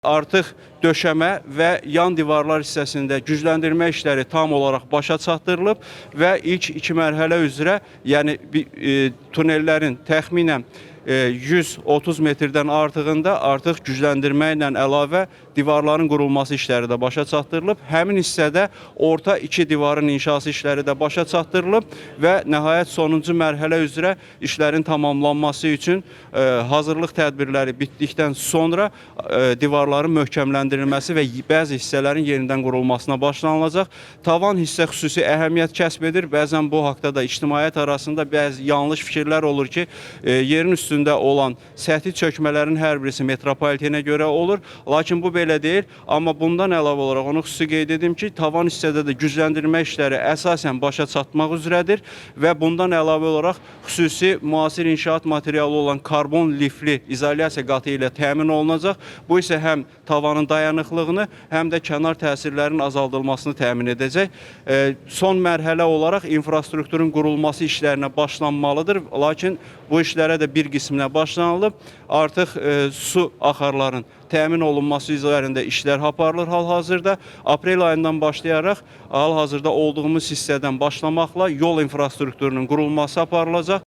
Artıq döşəmə və yan divarlar hissəsində gücləndirmə işləri tam olaraq başa çatdırılıb və ilk iki mərhələ üzrə, yəni tunellərin təxminən 130 metrdən artığında artıq gücləndirmə ilə əlavə divarların qurulması işləri də başa çatdırılıb. Həmin hissədə orta iki divarın inşası işləri də başa çatdırılıb və nəhayət sonuncu mərhələ üzrə işlərin tamamlanması üçün hazırlıq tədbirləri bitdikdən sonra divarların möhkəmləndirilməsi və bəzi hissələrin yenidən qurulmasına başlanılacaq. Tavan hissə xüsusi əhəmiyyət kəsb edir. Bəzən bu haqda da ictimaiyyət arasında bəzi yanlış fikirlər olur ki, yerin üstündə olan səthi çökmələrin hər birisi metropolitenə görə olur. Lakin bu belə deyil. Amma bundan əlavə olaraq onu xüsusi qeyd edim ki, tavan hissədə də gücləndirmə işləri əsasən başa çatmaq üzrədir və bundan əlavə olaraq xüsusi müasir inşaat materialı olan karbon lifli izolyasiya qatı ilə təmin olunacaq. Bu isə həm tavanın dayanıqlığını, həm də kənar təsirlərin azaldılmasını təmin edəcək. Son mərhələ olaraq infrastrukturun qurulması işlərinə başlanmalıdır. Lakin bu işlərə də bir qisminə başlanılıb. Artıq su axarların təmin olunması üzərində işlər aparılır hal-hazırda. Aprel ayından başlayaraq hal-hazırda olduğumuz hissədən başlamaqla yol infrastrukturunun qurulması aparılacaq.